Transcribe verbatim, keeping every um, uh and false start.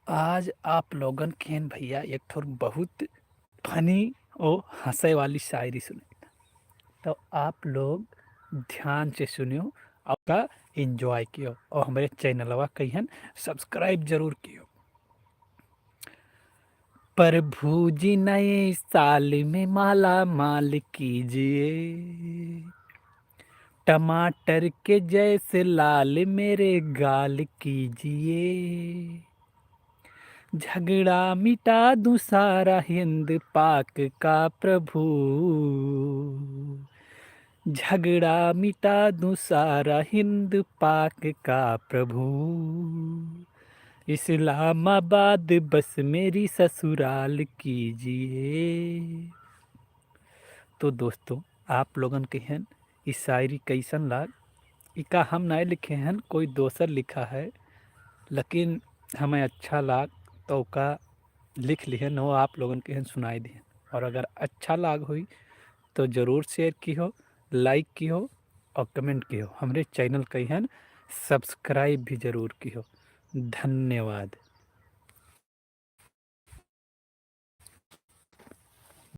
आज आप लोगन केहन भैया एक ठोर बहुत funny और हंसे वाली शायरी सुने। तो आप लोग ध्यान से सुनियो, आपका enjoy कियो और हमरे चैनलवा कहियन subscribe जरूर कियो। प्रभु जी नए साल में माला माल कीजिए, टमाटर के जैसे लाल मेरे गाल कीजिए, झगड़ा मिटा दूं सारा हिंद पाक का प्रभु, झगड़ा मिटा दूं सारा हिंद पाक का प्रभु, इस्लामाबाद बस मेरी ससुराल कीजिए। तो दोस्तों, आप लोगन केहन ई शायरी कैसन लाग? इका हम नाय लिखे हन, कोई दोसर लिखा है, लेकिन हमें अच्छा लाग तो ओका लिख लिहन, वो आप लोगन केहन सुनाई दिहन। और अगर अच्छा लाग होई तो जरूर share किहो, like किहो और comment किहो। हमरे चैनल कहियन subscribe भी जरूर किहो। धन्यवाद।